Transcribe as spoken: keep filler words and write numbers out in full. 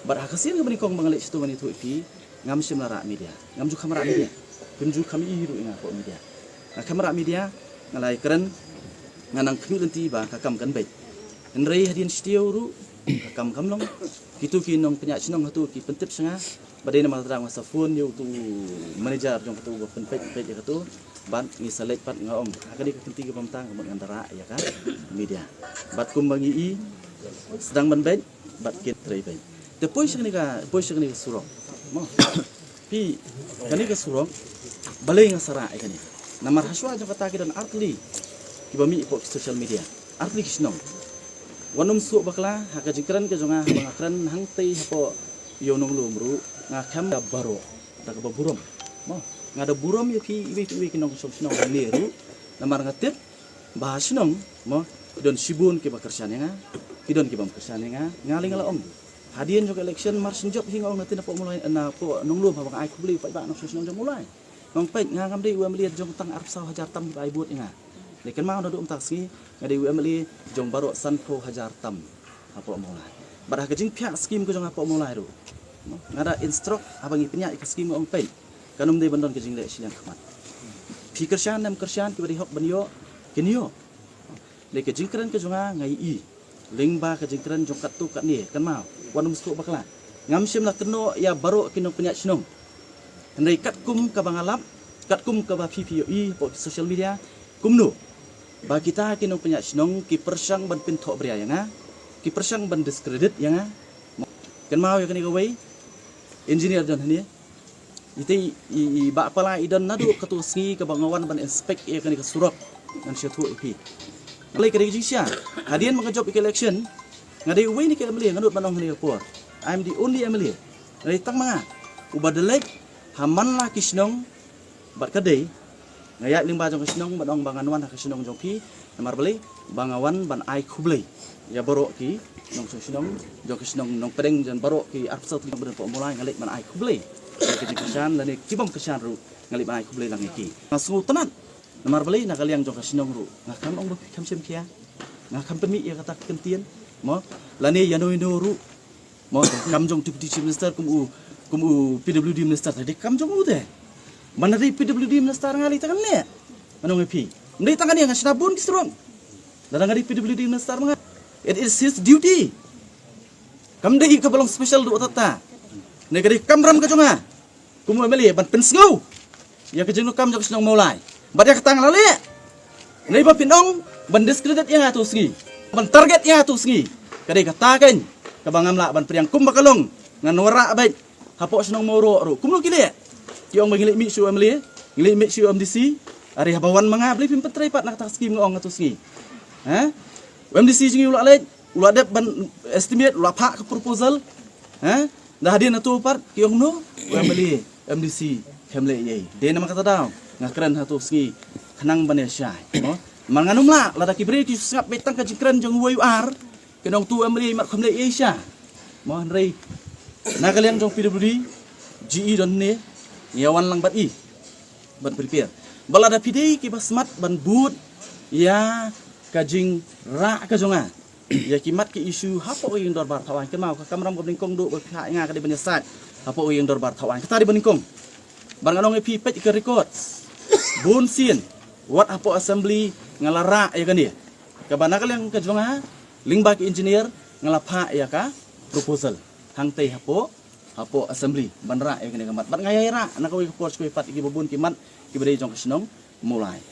Bad ha ka sien kaba nyngkong ba nga leit shato ngan ïathuh ïa phi, ngam shym la rah media. Ngam ju kham rah media. Kim ju kham ïohi ruh ïa nga hapoh media. Nga kham rah media, nga la ïakren, nga nang khmih lynti ba ka kam kan beit. Hynrei hadien shitiew ruh, ka kam kam long. Kito ki nongpynïaid shnong hato ki pyntip sha nga, ba dei namar kata nga sa phone ïa uto u manager jong kato uba pynpeit peit ïa kato. Bad ngi sa leit pat nga ong, ha kane ka kynti kaba mynta ka mut ngan da rah ïa ka media. Bad kumba ngi i, sdang ban beit, bad kin trei beit. Te poi sha kane ka, poi sha kane ka surok. Mo. Phi, kane ka surok, balei nga sa rah ïa kane. Namar hashwa jong kata ki don artylli kiba mih hapoh social media. Artylli ki shnong. Wat nym suk bakla, ha ka jingkren ka jong nga, haba nga kren hangtei hapoh ïew Nonglum ruh, nga kham da baroh, da kaba burom. Mo, nga da burom ïa phi iwei pa iwei ki nongshong shnong hangne ruh, namar nga tip ba ha shnong, mo, ki don shibun kiba kyrshan ïa nga, ki don kibym kyrshan ïa nga, nga lei nga la ong. Hadien jong ka election mar shen jop hi nga ong na tin hapoh Mawlai, na hapoh Nonglum haba nga ai khublei paidbah nongshong shnong jong Mawlai. Nga ong peit nga ngam dei u M L A jong tang arphew saw hajar tam kiba ai vote ïa nga. Lei kynmaw naduh mynta ka sngi nga dei u M L A jong baroh sanphew hajar tam hapoh Mawlai. Bad ha ka jingphiah skim ka jong nga hapoh Mawlai ruh, nga da instruct haba ngi pynïaid ïa ka skim nga ong peit, kan ym dei ban don ka jingleh shiliang khmat. Phi kyrshan ne ym kyrshan, kiba dei hok ban ïoh kin ïoh. Lei ka jingkren ka jong nga nga ïohi lyngba ka jingkren jong katto katne, kynmaw, wat nym suk bakla. Ngam shym la kynnoh ïa baroh ki nongpynïaid shnong. Hynrei katkum kaba nga lap, katkum kaba phi phi ïohi hapoh social media, kumno ba kita ki nongpynïaid shnong ki pyrshang ban pynthohbria ïa nga, ki pyrshang ban discredit ïa nga. Kynmaw ïa kane kawei, engineer don hangne. Ite i, i Bah Pala i don naduh kato sngi kaba nga wan ban inspect ïa kane ka surok. Ngan shu ïathuh ïa phi. Balei ka dei ka jingshisha. Hadien ba nga jop ïa ka election, nga dei uwei na ki M L A, nga nud ban ong ha kane ka por, I'm the only M L A. Nga dei tang ma nga uba da leit ha man la ki shnong, bad ka dei nga ïaid lyngba jong ka shnong ban ong ba ngan wan ha ka shnong jong phi. Namar balei? Ba nga wan ban ai khublei ïa baroh ki nongshong shnong jong ka shnong Nongpdeng, jong baroh ki arphew saw tylli ki nongpdeng hapoh Mawlai, nga leit ban ai khublei. Ïa ka jingkyrshan lane kibym kyrshan ruh nga leit ban ai khublei lang ïa ki. Nga sngewtynnat. Namar balei? Na ka liang jong ka shnong ruh nga kham ong ba phi kham shim khia, nga kham pynmih ïa kata ka kyntien. Mo, lane ïano ïano ruh, mo, kam jong Deputy Chief Minister, kum u, kum u P W D Minister, te dei kam jong u te. Man la dei P W D Minister nga lei tang ngan leh. Ngan ong ïa phi, ym dei tang kane, nga shna bun ki surok. Lada nga dei P W D Minister ma nga, it is his duty. Kam dei kaba long special duh ta ta. Ne ka dei kamram ka jong nga kum u M L A ban pynsngew ïa ka jingdonkam jong ka shnong Mawlai. Bad ïa kata nga la leh. Hynrei ba phin ong ban discredit ïa nga tu sngi, ban target ïa nga tu sngi, ka dei kata keiñ kaba ngam lah ban pdiang. Kumba ka long, ngan wanrah beit hapoh shnong Mawroh ruh kumno ki leh. Ki ong ba ngi leit mih sha u M L A, ngi leit mih sha u M D C. Are haba wan ma nga, balei phim pyntrei pat na kata ka skim nga ong nga tu sngi? Ha? U M D C jong ngi u la leit, u la dep ban estimate, u la phah ka proposal. Ha? Da hadien hato pat ki ong no, u M L A, M D C, khlem leh ei ei. Dei namar kata daw nga kren hato sngi khnang ban ïa shai, mo. Namar ngan ym lah lada ki briew ki sngap beit tang ka jingkren jong uwei u ar, kin ong tu u M L A mat khlem leh ei ei sha, mo. Hynrei na ka liang jong P W D, G E don ne, ngi ïa wan lang bad i ban prepare. Ba lada phi dei kiba smat ban bud ïa ka jingrah ka jong nga ïa ki mat ki issue hapoh ka ïing dorbar thawaiñ, kynmaw ka kamram kaba nyngkong duh ba phi phah ïa nga ka dei ban ïasaid hapoh ka ïing dorbar thawaiñ. Kata dei ba nyngkong. Bad ngan ong ïa phi, peit ka records, bun sien wat hapoh assembly nga la rah ïa kane. Kaba na ka liang ka jong nga, lyngba ki engineer, nga la phah ïa ka proposal hangtei hapoh, hapoh assembly ban rah ïa kane ka mat. Bad nga ïa rah na kawei ka por sha kawei pat ïa kiba bun ki mat kiba dei jong ka shnong Mawlai.